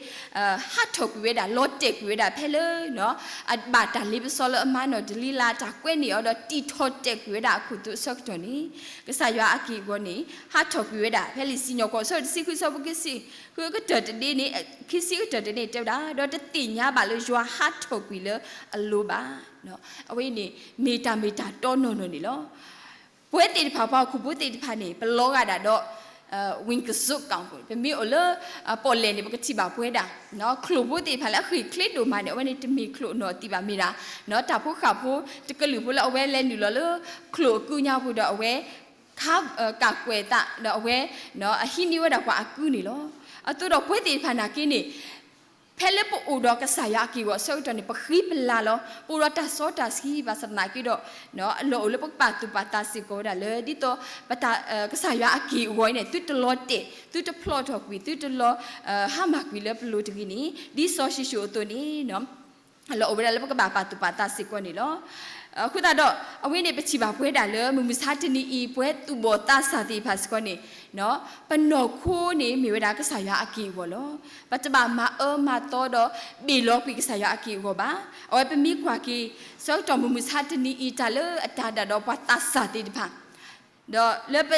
ဟးထီၣ်ကွံာ်ဝဲဒၣ် လီၤတဲာ်ကွံာ်ဝဲဒၣ်ဖဲလၢ အဘၣ်တၢ်လ့ပစီလၢအမါနီၢ်ဒလံလါ တၢ်ကွဲန့ၢ်အီၤဒီးတံာ်ထီၣ်တဲာ်ကွံာ်ဝဲဒၣ်အခိၣ်သူအဆၢကတီၢ်န့ၣ် ကစၢ်ယွၤအက့ၢ်အဂီၤန့ၣ် ဟးထီၣ်ကွံာ်ဝဲဒၣ် ဖဲလံာ်စံၣ်ညီၣ်ကွီၢ် အဆၢဒိၣ်တဆံဃု ဆၢဖိခံဆံဃုကတၢၢ်တဒ့န့ၣ် ခံဆံကတၢၢ်တဒ့န့ၣ်တဲဝဲဒၣ် ဒီးတသ့ၣ်ညါဘၣ်လၢယွၤဟးထီၣ်ကွံာ်လၢအလိၤဘၣ်. အဝဲအံၤန့ၣ် မ့ၢ်တၢ်မ့ၢ်တၢ်တီနီၢ်နီၢ်န့ၣ်လီၤ. ပဝဲသ့ၣ်တဖၣ် ပှၤဟီၣ်ခိၣ်ဖိသ့ၣ်တဖၣ်န့ၣ် ပလီၤဂာ်ဒၣ်ဒီး ဝံၣ်ကစိးကီၢ် ပမ့ၢ်အိၣ်လၢ ပီၣ်လဲၣ်န့ၣ် ပကထံၣ်ဘၣ်ပဝဲဒၣ် ချိၣ်ဖိသ့ၣ်တဖၣ်လၢအဃ့ၢ်ချ့ဒိၣ်မးန့ၣ် အဝဲန့ၣ်တမ့ၢ်ချိၣ်နီၢ်သံးဘၣ်မ့ၢ်ဒၣ် တၢ်ဖိဃၢ်ဖိတကလုာ်ဖိလၢအဝဲလဲၤနုာ်လီၤလၢ ချိၣ်အကုညါပူၤဒီးအဝဲ ခါ ကၢ်ကွဲၢ်သးဒီးအဝဲ အဟံးန့ၢ်ဝဲဒၣ်ပှၤအကုန့ၣ်လီၤ. အသိးဒီးပဝဲသ့ၣ်တဖၣ်နာ်က့န့ၣ် ဖဲလၢပအိၣ်ဒီးကစၢ်ယွၤအက့ၢ်အဂီၤအဆၢကတီၢ်န့ၣ် ပဃံပလၤလီၤ. ပအိၣ်ဒီးတၢ်စီတၢ်ဆှံဘၣ်ဆၣ်သနာ်က့ဒီး အလီၢ်အိၣ်လၢပကပာ်သူၣ်ပာ်သးစ့ၢ်ကီးဝဲဒၣ်လၢ ဒ်သိး ပတၢ် ကစၢ်ယွၤအက့ၢ်အဂီၤအံၤန့ၣ် သုတလီၤတဲာ် သုတဖျီထီၣ်ကွံာ် သုတလီၤ ဟါမၢ်ကွံာ်လၢပလိၤတဂ့ၤန့ၣ် ဒ်စီၤၡံၣ်စိၣ်အသိးန့ၣ် အလီၢ်အိၣ်ဝဲဒၣ်လၢပကဘၣ်ပာ်သူၣ်ပာ်သးစ့ၢ်ကီးန့ၣ်လီၤ. အဃိသတးဒီး အဝဲန့ၣ်ပထံၣ်ဘၣ်ပဝဲဒၣ်လၢ မုၢ်မဆါတနံၤအံၤ ပဝဲသူၣ်ဘီၣ်သးစၢ်သ့ၣ်တဖၣ်စ့ၢ်ကီးန့ၣ် ပနီၢ်ခိန့ၣ်မ့ၢ်ဝဲဒၣ်ကစၢ်ယွၤအက့ၢ်အဂီၤလီၤ. ပတဘၣ်မၤအၢမၤသီဒီး ဘ့ၣ်လီၤကွံာ်ကစၢ်ယွၤအက့ၢ်အဂီၤဘၣ်. အဝဲပမ့ၢ်ကွၢ်က့ၤ ဆၢကတီၢ်မုၢ်မဆါတနံၤအံၤ တၢ်လၢအတၢ်ဒၣ်ဒီးပှၤသးစၢ်သ့ၣ်တဖၣ် ဒီးလၢပ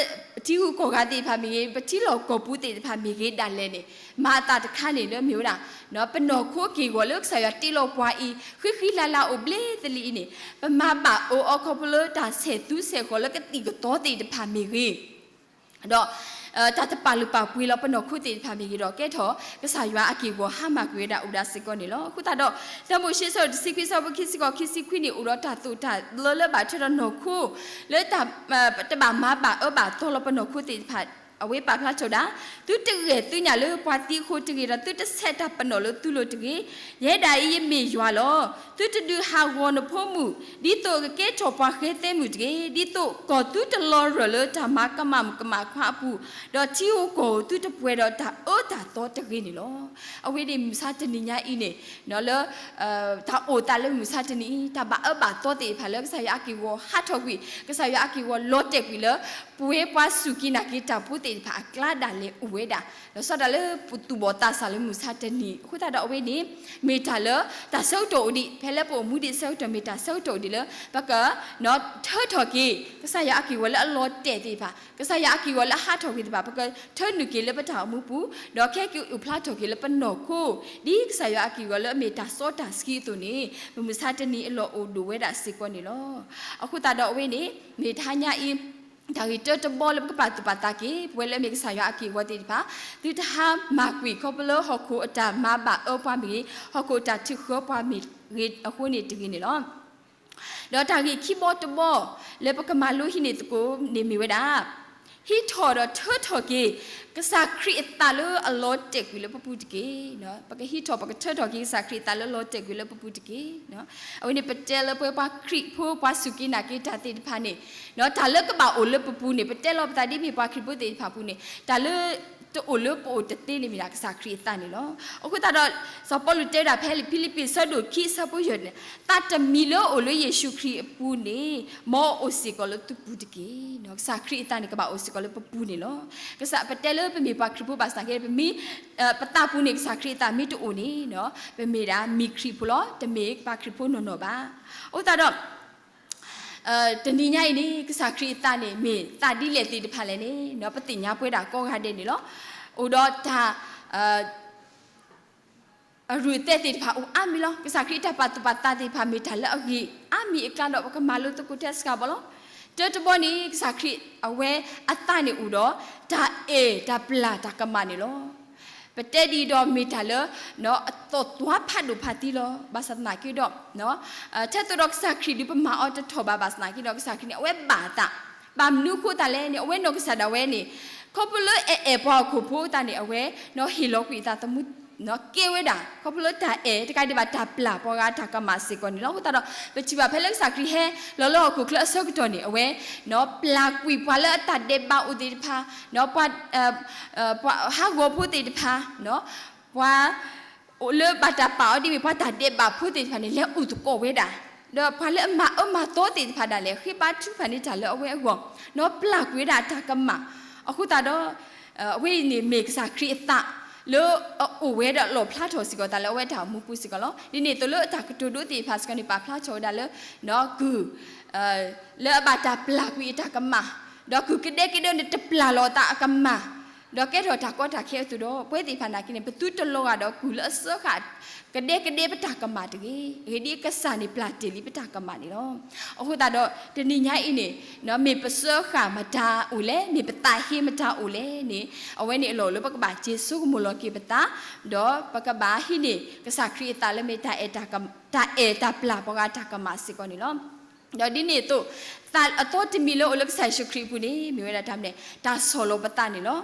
ထံဂုၤကီၢ်ဂၤသ့ၣ်တဖၣ်မ့ၢ်ဂ့ၤ ပထံလီၢ်ကီၢ်ပူၤသ့ၣ်တဖၣ်မ့ၢ်ဂ့ၤဒၣ်လဲာ်န့ၣ် မၤအသးတခါန့ၣ်လၢမ့ၢ်ဝဲဒၣ် ပနီၢ်ခိက့ၢ်ဂီၤလၢကစၢ်ယွၤတ့လီၤပှၤအံၤ ဃံဃံလၤလၤအိၣ်ဘျ့သလံအံၤန့ၣ် ပမၤဘၣ်အၢအီၤခီဖျိလၢတၢ်ဆဲးသူဆဲးဃီၤလၢကသံၣ်ကသီသ့ၣ်တဖၣ်မ့ၢ်ဂ့ၤ ဒီး တၢ်တပာ်လုၢ်ပာ်ပှ့ၤလီၤပနီၢ်ခိသ့ၣ်တဖၣ်မ့ၢ်ဂ့ၤဒီး ကဲထီၣ်ကစၢ်ယွၤအက့ၢ်အဂီၤဟါမၢ်ကွံာ်ဝဲဒၣ်အိၣ်ဒၣ်စ့ၢ်ကီးန့ၣ်လီၤ. အဃိသတးဒီး စီၤမိၤၡ့ဆၢဒိၣ်တဆံခွံ ဆၢဖိခံဆံဃိး ခံဆံခွံန့ၣ် အိၣ်ဒီးတၢ်သိၣ်တၢ်လီလၢဘၣ်ထွဲဒီးနီၢ်ခိ လၢတၢ် တဘၣ်မၤဘၣ်အၢဘၣ်သီလီၤပနီၢ်ခိသ့ၣ်တဖၣ် အဝဲပာ်ဖျါထီၣ်ဝဲဒၣ် သုတဂဲၤသုညၣ်လၢပှၤသံအဃိတဂ့ၤဒီး သုတဆဲးတၢ်ပနီၣ်လၢသုလိၤတဂ့ၤ. ယဲဒၣ်အံၤယမ့ၢ်ယွၤလီၤ. သုတဒုးဟးဂီၤနဖိမုၣ် ဒ်သိးကကဲထီၣ်ပှၤဃဲသဲမုၣ်တဂ့ၤ. ဒ်သိးကီၢ်သုတလီၤရၢၢ်လၢတၢ်မၤကမၣ်မုၣ်ကမၣ်ခွါအပူၤ, ဒီးထံဧိၤကီၢ်ဧိၤသုတပှဲၤဒီးတၢ်အၢတၢ်သီတဂ့ၤန့ၣ်လီၤ. အဝဲန့ၣ်မုၢ်မဆါတနံၤညါအံၤန့ၣ် လၢ တၢ်အိၣ်သးလၢမုၢ်မဆါတနံၤအံၤ တၢ်ဘၣ်အၢဘၣ်သီသ့ၣ်တဖၣ်လၢကစၢ်ယွၤအက့ၢ်အဂီၤဟးထီၣ်ကွံာ် ကစၢ်ယွၤအက့ၢ်အဂီၤလီၤတဲာ်ကွံာ်လၢ ပဝဲပှၤစူၢ်က့ၤနာ်က့ၤတၢ်ဖိသ့ၣ်တဖၣ်အကျါဒၣ်လဲာ်အိၣ်ဝဲဒၣ် ဒီးစီၤဒၣ်လၢပသူၣ်ဘီၣ်သးစၢ်လၢမုၢ်မဆါတနံၤ အဃိသတးဒီးအဝဲန့ၣ် မ့ၢ်တၢ်လၢတၢ်ဆၢကတီၢ်အိၣ်ဒံး ဖဲလၢပအိၣ်မူဒံးအဆၢကတီၢ် မ့ၢ်တၢ်ဆၢကတီၢ်အိၣ်ဒံးလၢ ပက ထၢထီၣ်က့ၤ ကစၢ်ယွၤအက့ၢ်အဂီၤလၢအလီၤတဲာ်သ့ၣ်တဖၣ် ကစၢ်ယွၤအက့ၢ်အဂီၤလၢအဟးထီၣ်ကွံာ်သ့ၣ်တဖၣ် ပကထၢနုာ်က့ၤလၢပတၢ်အိၣ်မူပူၤ ဒီးခဲက့ၤအိၣ်ဖျါထီၣ်က့ၤလၢပနီၢ်ခိ ဒ်ကစၢ်ယွၤအက့ၢ်အဂီၤလၢအမ့ၢ်တၢ်စီတၢ်ဆှံအသိးန့ၣ် မုၢ်မဆါတနံၤအလီၢ်အိၣ်ဒိၣ်ဝဲဒၣ်စ့ၢ်ကီးန့ၣ်လီၤ. အဃိသတးဒီးအဝဲန့ၣ် မ့ၢ်တဟါညါအံၤ တၢ်ဂ့ၢ်တၢတဘီလၢပကပာ်သူၣ်ပာ်သးက့ၤ ပဝဲလၢအမ့ၢ်ကစၢ်ယွၤအက့ၢ်အဂီၤသ့ၣ်တဖၣ် သုတဟါမၢ်ကွံာ်ခီဖျိလၢဟီၣ်ခိၣ်အတၢ်မၤဘၣ်အၢပှၤမ့ၢ်ဂ့ၤ ဟီၣ်ခိၣ်အတၢ်ထုးဃၢပှၤမ့ၢ်ဂ့ၤအဃိန့ၣ်တဂ့ၤန့ၣ်လီၤ. ဒီးတၢ်ဂ့ၢ်ခံဘီတဘီ လၢပကမၤလိဟံးန့ၢ်သကိးန့ၣ်မ့ၢ်ဝဲဒၣ် ဟံးထီၣ်ဒီးထၢထီၣ်က့ၤ ကစၢ်ခရံာ်အသးလၢအလီၤတဲာ်ကွံာ်လၢပပူၤတက့ၢ်. ပကဟံးထီၣ်ပကထၢထီၣ်က့ၤကစၢ်ခရံာ်အသးလၢလီၤတဲာ်ကွံာ်လၢပပူၤတက့ၢ်. အဝဲန့ၣ်ပတဲလၢပဝဲပှၤခရံာ်ဖိပှၤစူၢ်က့ၤနာ်က့ၤတၢ်သ့ၣ်တဖၣ်န့ၣ် တၢ်လၢကဘၣ်အိၣ်လၢပပူၤန့ၣ် ပတဲလီၤပသးဒ်မ့ၢ်ပှၤခရံာ်ဖိသ့ၣ်တဖၣ်ပူၤန့ၣ် တၢ်လၢ တအိၣ်လၢပအိၣ်တသ့န့ၣ်မ့ၢ်ဒၣ်ကစၢ်ခရံာ်အသးန့ၣ်လီၤ. အဃိသတးဒီး စီၤပီလူးတဲဝဲဒၣ်ဖဲလံာ်ဖံလံးပံးဆၢဒိၣ်ခံဆၢဖိယဲၢ်န့ၣ် သးတမံၤလၢအအိၣ်လၢယ့ၣ်ၡူးခရံာ်အပူၤန့ၣ် မ်အအိၣ်စ့ၢ်ကီးလၢသုပူၤတက့ၢ်. ကစၢ်ခရံာ်အသးန့ၣ် ကဘၣ်အိၣ်စ့ၢ်ကီးလၢပပူၤန့ၣ်လီၤ. ကစၢ်ပတဲလၢပမ့ၢ်ပှၤခရံာ်ဖိဘၣ်ဆၣ်က့ ပမ့ၢ် ပသးပူၤန့ၣ် ကစၢ်ခရံာ်အသးမ့ၢ်တအိၣ်န့ၣ် ပမ့ၢ်ဒၣ်မ့ၢ်ခရံာ်ဖိလီၤ. တမ့ၢ်ပှၤခရံာ်ဖိနီၢ်နီၢ်ဘၣ်. အဃိသတးဒီး တနံၤညါအံၤန့ၣ် ကစၢ်ခရံာ်အသးန့ၣ် မ့ၢ်သးဒ်လဲၣ်သ့ၣ်တဖၣ်လဲၣ်န့ၣ် ပသ့ၣ်ညါပဝဲဒၣ်ကိးဂၤဒဲးန့ၣ်လီၤ. အိၣ်ဒီးတၢ် အရူၢ်အသဲးသ့ၣ်တဖၣ်အိၣ်အါမံၤလီၤ. ကစၢ်ခရံာ်အတၢ်ပာ်သူၣ်ပာ်သးသ့ၣ်တဖၣ် မ့ၢ်တၢ်လၢအဂ့ၤအါမံၤအကျါဒီး ပကမၤလိသကိးထဲစှၤဘၣ်လီၤ. တၢတဘီန့ၣ် ကစၢ်ခရံာ်အဝဲအသးန့ၣ်အိၣ်ဒီး တၢ်အဲၣ်တၢ်ပျၢ်တၢ်ကမၣ်န့ၣ်လီၤ. ပတဲဒ်အံၤဒီးမ့ၢ်တၢ်လၢ အသီၣ်သွါဖးဒိၣ်ဖးသံလီၤ. ဘၣ်ဆၣ်သနာ်က့ဒီး ထဲသိးဒီးကစၢ်ခရံာ်ဒုးပမၤအီၤတထီၣ်ဘၣ် ဘၣ်ဆၣ်သနာ်က့ဒီး ကစၢ်ခရံာ်န့ၣ် အဝဲဘၣ်အသး, ဘၣ်မနုၤအဃိသတးလဲၣ်န့ၣ် အဝဲနီၢ်ကစၢ်ဒၣ်ဝဲန့ၣ် ခီဖျိလၢအအဲၣ်ပှၤဟီၣ်ခိၣ်ဖိအသးန့ၣ် အဝဲဟ့ၣ်လီၤကွံာ်အသးသမူ ကဲဝဲဒၣ် ခီဖျိလၢတၢ်အဲၣ် တကးဒံးဘၣ်တၢ်ပျၢ်ပှၤဂၤတၢ်ကမၣ်စ့ၢ်ကီးန့ၣ်လီၤ. အဃိသတးဒီး ပထံၣ်ဘၣ်ဖဲလၢကစၢ်ခရံာ်ဟဲလီၤလၢဟီၣ်ခိၣ်ချၢအဆၢကတီၢ်န့ၣ် အဝဲ ပျၢ်ကွံာ်ပှၤလၢအတၢ်ဒဲးဘးအိၣ်သ့ၣ်တဖၣ်, ပှၤ ပှၤဟးဂီၤဖိသ့ၣ်တဖၣ်, ပှၤ အိၣ်လၢဘၣ်တၢ်ပာ်အီၤဒ်မ့ၢ်ပှၤတၢ်ဒဲးဘးဖိသ့ၣ်တဖၣ်န့ၣ် လဲၤအိၣ်သကိးဝဲဒၣ်, ဒီးပှၤလၢအမၤအၢမၤသီသ့ၣ်တဖၣ်ဒၣ်လဲာ် ဃ့ဘါထုကဖၣ်န့ၢ်တၢ်လၢအဝဲအဂီၢ်, ဒီးပျၢ်ကွံာ်ဝဲဒၣ်တၢ်ကမၣ်, အဃိသတးဒီး အဝဲအံၤန့ၣ်မ့ၢ်ကစၢ်ခရံာ်အသး လၢအအိၣ်ဝဲဒီးလီၣ်ဖျါထီၣ်စ့ၢ်ကီးသးလၢအဝဲတၢ်အိၣ်မူပူၤစ့ၢ်ကီးလီၤ. ဒ်န့ၣ်အသိးလၢအတၢ်ကတိၤဒိသ့ၣ်တဖၣ်စ့ၢ်ကီးန့ၣ် ပာ်ဖျါထီၣ်ဝဲဒၣ်လၢ ကုၢ် လၢအဘၣ်တၢ်ပျၢ်ကွံာ်အတၢ်ကမၣ်, ဒီးကုၢ်ကဒဲကဒဲန့ၣ်တပျၢ်လီၤအသးအကမၣ်, ဒီးကဲထီၣ်တၢ်ကီတၢ်ခဲအသိးဒီး ပဝဲသ့ၣ်တဖၣ်နာ်က့န့ၣ် ပသုတလီၤဂာ်ဒီးကုၢ်လၢအစၢဃာ် ကဒဲကဒဲပတၢ်ကမၣ်တဂ့ၤ, အဂ့ၢ်ဒ်အံၤ ကစၢ်န့ၣ်ပျၢ်တ့ၢ်လံပတၢ်ကမၣ်န့ၣ်လီၤ. အဃိသတးဒီး တနံၤညါအံၤန့ၣ် မ့ၢ်ပစၢဃာ်မတၤအိၣ်လဲၣ်, မ့ၢ်ပသးဟ့မတၤအိၣ်လဲၣ်န့ၣ် အဝဲန့ၣ်အလီၢ်အိၣ်လၢပကဘၣ်စ့ၤဆိကမိၣ်လီၤက့ၤပသး, ဒီးပကဘၣ်ဟံးန့ၢ်ကစၢ်ခရံာ်အသးလၢမ့ၢ်တၢ်အဲၣ်တၢ်ပျၢ်ပှၤဂၤတၢ်ကမၣ်စ့ၢ်ကီးန့ၣ်လီၤ. ဒီးဒ်န့ၣ်အသိး သးအသီတမံၤလၢအိၣ်လၢကစၢ်ယ့ၣ်ၡူးခရံာ်အပူၤန့ၣ် မ့ၢ်ဝဲဒၣ်တၢ်မနုၤလဲၣ်, တၢ်ဆီၣ်လီၤပသးန့ၣ်လီၤ.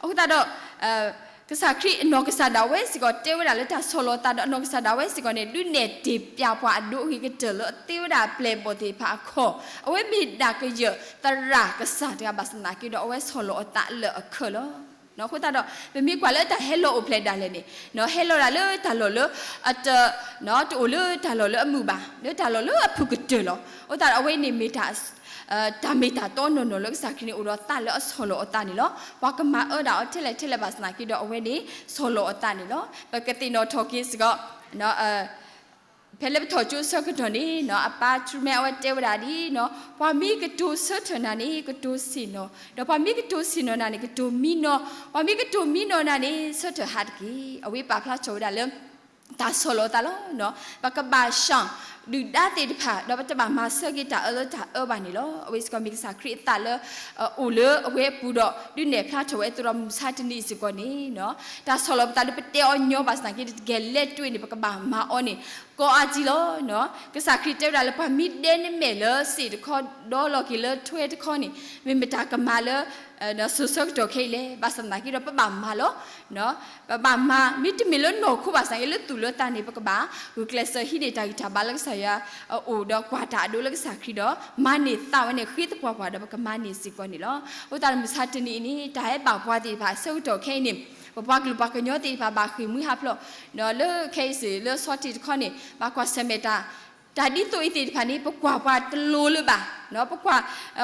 အဃိသတးဒီး ကစၢ်ခရံာ်အနီၢ်ကစၢ်ဒၣ်ဝဲစ့ၢ်ကီးတဲဝဲဒၣ်လၢတၢ်ဆီၣ်လီၤအသးဒီးအနီၢ်ကစၢ်ဒၣ်ဝဲစ့ၢ်ကီးန့ၣ် ဒုးနဲၣ်တ့ၢ်ပျၢ်ပှၤအဒိအဂ့ၤကတၢၢ်လၢအသ့ဝဲဒၣ်အပျဲၢ်အဘီၣ်သ့ၣ်တဖၣ်အခီၣ်, အဝဲမ့ၢ်ဒၣ်ကယၢၢ်သရၣ်ကစၢ်တဂၤဘၣ်ဆၣ်သနာ်က့ဒီး အဝဲဆီၣ်လီၤအသးလၢအခၢၣ်လီၤ. အဃိသတးဒီး ပမ့ၢ်ကွၢ်လၢတၢ်ဟဲလီၤအိၣ်ဖျဲၣ်ဒၣ်လဲာ်န့ၣ် ဟဲလီၤဒၣ်လၢတၢ်လီၢ်လၢ အတ တအိၣ်လၢတၢ်လီၢ်လၢအမုာ်ဘၣ်, လၢတၢ်လီၢ်လၢအဖုၣ်ကတၢၢ်လီၤ. အဃိသတးဒီး အဝဲန့ၣ်မ့ၢ်တၢ် တၢ်မ့ၢ်တၢ်တီနီၢ်နီၢ်လၢကစၢ်ခရံာ်န့ၣ် အိၣ်ဒီးသးလၢအဆီၣ်လီၤအသးန့ၣ်လီၤ. ပှၤကမၤအၢဒၣ်အီၤထဲလဲၣ်ထဲလဲၣ်ဘၣ်ဆၣ်သနာ်က့ဒီး အဝဲန့ၣ်ဆီၣ်လီၤအသးန့ၣ်လီၤ. ပကသ့ၣ်နီၣ်ထီၣ်က့ၤစ့ၢ်ကီး ဖဲလၢပထီၣ်ကၠိအဆၢကတီၢ်န့ၣ် အပၢ်ထူမဲအဝဲတဲဝဲဒၣ်ဒ် ပှၤမ့ၢ်ကတိၤဆၢထၢၣ်နၤန့ၣ် ကတိၤဆ့ၣ်နီၤ, ဒီးပှၤမ့ၢ်ကတိၤဆ့ၣ်နီၤနၤန့ၣ် ကတိၤမံနီၤ, ပှၤမ့ၢ်ကတိၤမံနီၤနၤန့ၣ် ဆၢထၢၣ်ဟးတက့ၢ်. အဝဲပာ်ဖျါထီၣ်ဝဲဒၣ်လၢ တၢ်ဆီၣ်လီၤအသးလီၤ. ပကဘၣ်ရှောင် ဒုၣ်ဒါသ့ၣ်တဖၣ် ဒီးပတဘၣ်မၤဆၢက့ၤတၢ်အၢလၢတၢ်အၢဘၣ်န့ၣ်လီၤ. အဝဲစ့ၢ်ကီးမ့ၢ်ကစၢ်ခရံာ်အသးလၢ အိၣ်လၢအဝဲအပူၤဒီး ဒုးနဲၣ်ဖျါထီၣ်ဝဲအသိးဒီးမုၢ်မဆါတနံၤအံၤစ့ၢ်ကီးန့ၣ် တၢ်ဆီၣ်လီၤပသးလၢပတဲအီၤညီဘၣ်ဆၣ်သနာ်က့ တကယ်လက်တွေ့န့ၣ် ပကဘၣ်မၤအီၤန့ၣ် ကိးအါကံလီၤ. ကစၢ်ခရံာ်တဲဝဲဒၣ်လၢ ပှၤမ့ၢ်ဒဲနမဲာ်လၢစ့ၣ်တခီ ဒီလီၤက့ၤလၢထွဲတခီန့ၣ် မ့ၢ်မတၤကမၤလၢ စိၤဆၢကတီၢ်ခဲအံၤလဲၣ်. ဘၣ်ဆၣ်သနာ်က့ဒီး ပဘၣ်မၤလီၤ. ပဘၣ်မၤ မ့တမ့ၢ်လၢနီၢ်ခိဘၣ်ဆၣ်သနာ်က့ လၢသူၣ်လၢသးန့ၣ် ပကဘၣ်ဂုာ်ကျဲးစၢးဟံးန့ၢ်တၢ်ဂံၢ်တၢ်ဘါလၢကစၢ်ယွၤအအိၣ်ဒီးကွၢ်တၢ်အဒိလၢကစၢ်ခရံာ်ဒီး မၤန့ၢ်သးဝဲန့ၣ် ဃ့သပှၢ်ပှၢ်ဒီးပကမၤန့ၢ်စ့ၢ်ကီးန့ၣ်လီၤ. အဃိသတးဒီးမုၢ်မဆါတနံၤအံၤန့ၣ် တၢ်ဟဲဘၣ်ပှၤသ့ၣ်တဖၣ်အဆၢကတီၢ်ခဲအံၤန့ၣ် ပပှၤကလုာ်ပှၤကညီသ့ၣ်တဖၣ်ဘၣ်ဃ့ၢ်မှံဟးဖျိး လၢခဲအံၤစ့ၢ်လၢဆီထံးတခီန့ၣ် ဘၣ်ကွၢ်ဆၢၣ်မဲာ်တၢ် တၢ်ဒ်သိးအံၤသ့ၣ်တဖၣ်န့ၣ် ပကွၢ်ပှၤတလိၤလၢၤဘၣ်, ပကွၢ်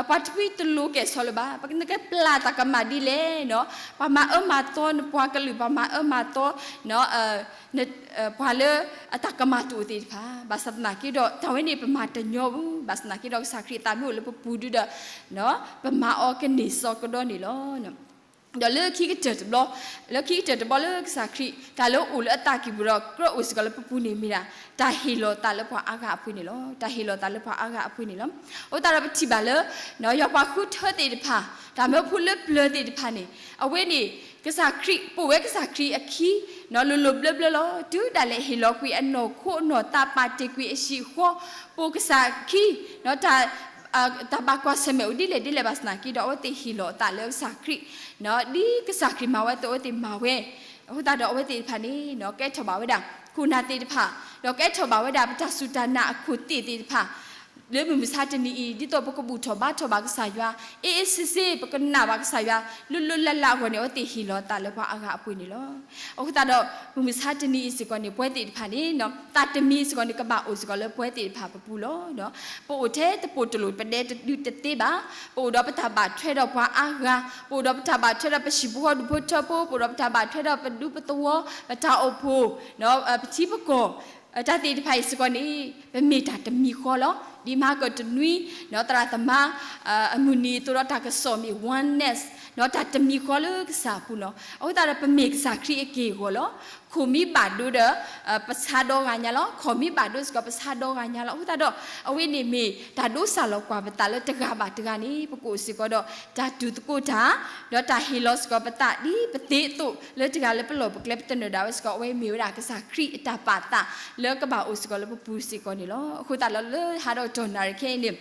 ပှၤတဖုတလိၤကဲၣ်ဆိးလၢၤဘၣ်. ပကနကပျၢ်တၢ်ကမၣ်ဒ်လဲၣ်, ပှၤမၤအၢမၤသီနပှၤကလုာ် ပှၤမၤအၢမၤသီ ပှၤလၢအတၢ်ကမၣ်တအိၣ်သ့ၣ်တဖၣ် ဘၣ်ဆၣ်သနာ်က့ဒီး တၢ်ဝဲန့ၣ်ပမၤတညီဘၣ်, ဘၣ်ဆၣ်သနာ်က့ဒီးကစၢ်ခရံာ်အသးမ့ၢ်အိၣ်လၢပပူၤဒုဒီး ပမၤအီၤကန့ၢ်စီကဒီန့ၣ်လီၤ. ဒီးလၢခံကတၢၢ်တဘျီ, လၢခံကတၢၢ်တဘျီလၢကစၢ်ခရံာ် တၢ်လၢအအိၣ်လၢအသးကံၢ်ပူၤဒီး ကြၢးအိၣ်စ့ၢ်ကီးလၢပပူၤန့ၣ်မ့ၢ်ဒၣ် တၢ်ဟ့ၣ်လီၤသးလၢပှၤအါဂၤအပူၤန့ၣ်လီၤ. တၢ်ဟ့ၣ်လီၤသးလၢပှၤအါဂၤအပူၤန့ၣ်လီၤ. အဃိသတးဒီးပထံၣ်ဘၣ်လၢ ယွၤပှၤဃုထၢသ့ၣ်တဖၣ် တၢ်မၢဖိလၢပျၢၤသ့ၣ်တဖၣ်န့ၣ် အဝဲန့ၣ် ကစၢ်ခရံာ် ပိာ်ဝဲကစၢ်ခရံာ်အခံ လိၤလိၤဘျၢဘျၢလီၤ. တုၤဒၣ်လဲာ်ဟ့ၣ်လီၤကွံာ်အနီၢ်ခိအနီၢ်သး ပာ်တ့ၢ်ကွံာ်အဟံၣ်အဃီ ပိာ်ကစၢ်ခံ တၢ်ဘၣ်ကွၢ်ဆၢၣ်မဲာ်အိၣ်ဒ်လဲၣ်ဒ်လဲၣ်ဘၣ်ဆၣ်သနာ်က့ဒီး အဝဲသ့ၣ်ဟ့ၣ်လီၤအသးလၢကစၢ်ခရံာ်, ဒ်ကစၢ်ခရံာ်မၤဝဲအသိး အဝဲသ့ၣ်မၤဝဲ. အဃိသတးဒီးအဝဲသ့ၣ်တဖၣ်န့ၣ် ကဲထီၣ်ဘၣ်ဝဲဒၣ် ခိၣ်နၢ်သ့ၣ်တဖၣ်, ဒီးကဲထီၣ်ဘၣ်ဝဲဒၣ်ပတၢ်စူၢ်တၢ်နာ်အခိၣ်သ့ၣ်သ့ၣ်တဖၣ် လၢမုၢ်မဆါတနံၤအံၤ ဒ်သိးပကဘူၣ်ထီၣ်ဘါထီၣ်ဘၣ်ကစၢ်ယွၤ အ့ၣ်အ့ၣ်စ့စ့ ပကနာ်ဘၣ်ကစၢ်ယွၤ လၢလၢလၢလၢအဂီၢ်န့ၣ် အဝဲသ့ၣ်ဟ့ၣ်လီၤအသးလၢပှၤအါဂၤအပူၤန့ၣ်လီၤ. အဃိသတးဒီး မုၢ်မဆါတနံၤအံၤစ့ၢ်ကီးန့ၣ် ပဝဲသ့ၣ်တဖၣ်န့ၣ် သးတမံၤစ့ၢ်ကီးန့ၣ် ကဘၣ်အိၣ်စ့ၢ်ကီးလၢပဝဲသ့ၣ်တဖၣ်ပပူၤလီၤ. ပအိၣ်ထဲတပိာ်တလိၣ် ပဒဲတဒုတသ့ဘၣ်. ပအိၣ်ဒီးပတၢ်ဘၣ်ထွဲဒီးပှၤအါဂၤ, ပအိၣ်ဒီးပတၢ်ဘၣ်ထွဲဒီးပဟံၣ်ဖိဃီဖိဒူၣ်ဖိထၢဖိ, ပအိၣ်ဒီးပတၢ်ဘၣ်ထွဲဒီးပဒူပသဝီ, ပတၢ်အိၣ်ဖှိၣ်, ပထံပကီၢ် တၢ်သ့ၣ်တဖၣ်အံၤစ့ၢ်ကီးန့ၣ် ပမ့ၢ်တၢ်တမံၤဃီလီၤ. ဒ်မဟါကတနွံ သရၣ်သမါ အမုၢ်နံၤအသိးဒီးတၢ်ကစီၣ်မ့ၢ် oneness တၢ်တမံၤဃီလၢကစၢ်အပူၤလီၤ. အဃိသတးဒီးပမ့ၢ်ကစၢ်ခရံာ်အက့ၢ်အဂီၤလီၤ. ခိၣ်မ့ၢ်ဘၣ်ဒိဒီး ပဆါဒီဂၤညါလီၤ. ခီၣ်မ့ၢ်ဘၣ်ဒိစ့ၢ်ကီး ပဆါဒီဂၤညါလီၤ. အဃိသတးဒီး အဝဲန့ၣ်မ့ၢ်တၢ်ဒိးစၢ်လီၤကွၢ်ပသးလၢတဂၤဘၣ်တဂၤန့ၣ် ပကအိၣ်စ့ၢ်ကီးဒီး တၢ်တူၢ်သကိးတၢ် ဒီးတၢ်ဟ့ၣ်လီၤစ့ၢ်ကီးပသး ဒ်ပသ့အသိးလၢတဂၤလၢပလီၢ်ပကျဲပသနၢၣ်ဒၣ်ဝဲစ့ၢ်ကီး အဝဲမ့ၢ်ဝဲဒၣ်ကစၢ်ခရံာ်အတၢ်ပာ်သးလၢကဘၣ်အိၣ်စ့ၢ်ကီးလၢပပူၤစ့ၢ်ကီးန့ၣ်လီၤ. အဃိသတးဒီးလၢဟးဒီးတီၢ်နၣ်ရံၣ်ခဲအံၤန့ၣ်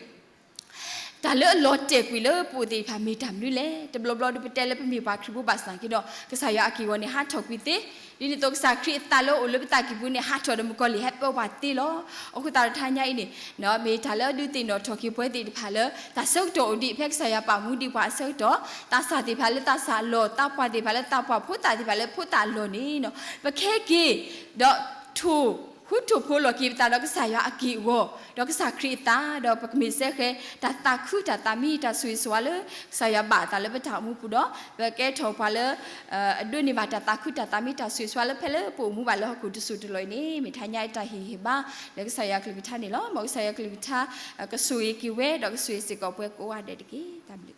တၢ်လၢအလီၤတဲာ်ကွံာ်လၢပအိၣ်သ့ၣ်တဖၣ်မ့ၢ်တၢ်မနုၤလဲၣ်. တဘျီဘျီဒီးပတဲလၢပမ့ၢ်ပှၤခရံာ်ဖိဘၣ်ဆၣ်သနာ်က့ဒီး ကစၢ်ယွၤအက့ၢ်အဂီၤန့ၣ် ဟးထီၣ်ကွံာ်သ့. ဒ်န့ၣ်အသိးကစၢ်ခရံာ်အသးလၢအအိၣ်လၢပသးကံၢ်ပူၤန့ၣ် ဟးထီၣ်ဒီးမုၣ်ကီၤလံၢ် ဟဲပၢပှၤသ့လီၤ. အဃိသတးဒီးတဟါညါအံၤန့ၣ် မ့ၢ်တၢ်လၢအဒုးသ့ၣ်နီၣ်ထီၣ်က့ၤပဝဲသ့ၣ်တဖၣ်လၢ တၢ်ဆၢကတီၢ်အိၣ်ဒံး ဖဲကစၢ်ယွၤပာ်မူဒံးပှၤအဆၢကတီၢ်, သးစၢ်သ့ၣ်တဖၣ်လၢသးစၢ်အလီၢ်, သးပှၢ်သ့ၣ်တဖၣ်လၢသးပှၢ်, ဖိသၣ်သ့ၣ်တဖၣ်လၢဖိသၣ်အလီၢ်န့ၣ် ပကဟဲက့ၤ ဒီးထိၣ် ဃူထိၣ်ဖိးလီၤက့ၤပသးဒီးကစၢ်ယွၤအက့ၢ်အဂီၤ, ဒီးကစၢ်ခရံာ်အသး, ဒီးပကမ့ၢ်စဲဃဲၤ တၢ်သးခုတၢ်သးမံ တၢ်ဆိၣ်ဂ့ၤဆိၣ်ဝါလၢ ကစၢ်ယွၤဘၣ်အသးလၢပတၢ်အိၣ်မူပူၤဒီး ပကဲထီၣ်ပှၤလၢ အဒိးန့ၢ်ဘၣ်တၢ်သးခုတၢ်သးမံ တၢ်ဆိၣ်ဂ့ၤဆိၣ်ဝါလၢဖဲလၢပအိၣ်မူဘၣ်လၢဟီၣ်ခိၣ်တစိၢ်တလီၢ်အံၤန့ၣ် မ့ၢ်တဟါညါအံၤတၢ်ဟ့ၣ်ဂံၢ်ဟ့ၣ်ဘါ လၢကစၢ်ယွၤကလုၢ်ကထါန့ၣ်လီၤ. မ်ကစၢ်ယွၤကလုၢ်ကထါ ကဆိၣ်ဂ့ၤက့ၤဝဲ ဒီးကဆိၣ်ဂ့ၤစ့ၢ်ကီးပှၤကိးဂၤဒဲးတက့ၢ်. တၢ်ဘျုး